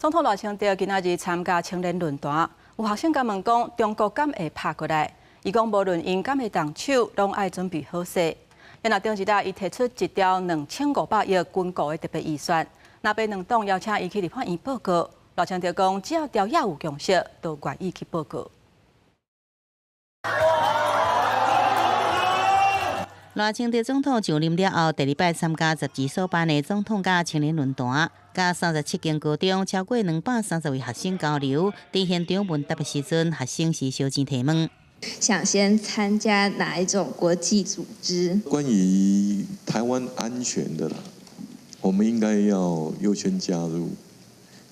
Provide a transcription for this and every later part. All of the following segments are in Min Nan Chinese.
總統賴清德今仔日參加青年論壇，有學生共問講，中國敢會拍過來？伊講無論𪜶敢會動手，攏愛準備好勢。然後頂一日，伊提出一兆2500億軍購的特別預算，藍白兩黨邀請伊去立法院報告。賴清德講，只要朝野有共識，都願意去報告。賴清德總統上任了後，第二擺參加雜誌所辦的總統佮青年論壇，佮37間高中超過230位學生交流。佇現場問答的時陣，學生是相爭提問。想先參加哪一種國際組織？關於台灣安全的啦，我們應該要優先加入。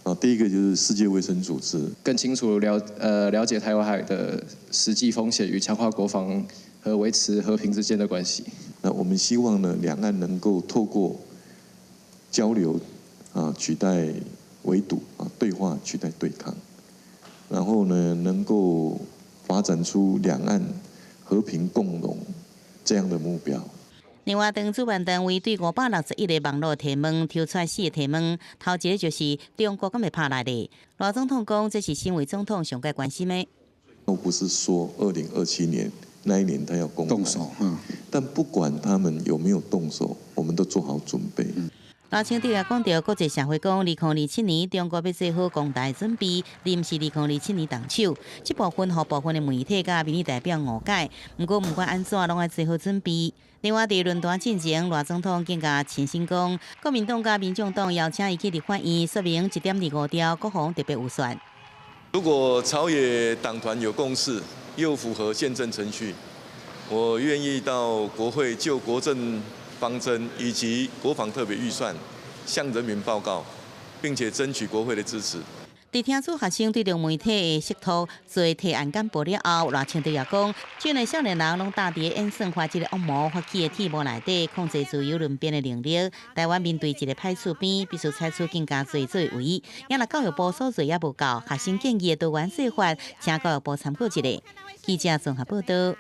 啊，第一個就是世界衛生組織，更清楚了解台灣海的實際風險與強化國防和維持和平之間的關係。那我們希望呢，兩岸能夠透過交流啊，取代圍堵啊，對話取代對抗，然後呢，能夠發展出兩岸和平共榮這樣的目標。另外，當主辦單位對561個網路提問，抽出四個提問，頭一個就是中國敢會拍來咧？賴總統講，這是身為總統上蓋關心的。我不是說2027年那一年他要攻動手，但不管他們有沒有動手，我們都做好準備。賴清德也講著國際社會講，2027年中國欲做好攻台準備，毋是2027年動手。這部分予部分的媒體佮民意代表誤解。毋過毋管按怎，攏愛做好準備。另外，佇論壇進前，賴總統更加親身講，國民黨佮民眾黨邀請伊去立法院說明1.25兆國防特別預算。如果朝野黨團有共識，又符合憲政程序，我願意到國會就國政方針以及國防特別預算向人民報告，並且爭取國會的支持。佇聽取學生對著媒體的釋圖做提案簡報了後，賴清德也講，這個少年人攏搭佇演算法這个惡魔發起的鐵幕內底控制自由論辯的能力。台灣面對一个歹厝邊，必須採取更加濟作為。也若教育部所做猶無夠，學生建議的多元做法，請教育部參考一下。記者綜合報導。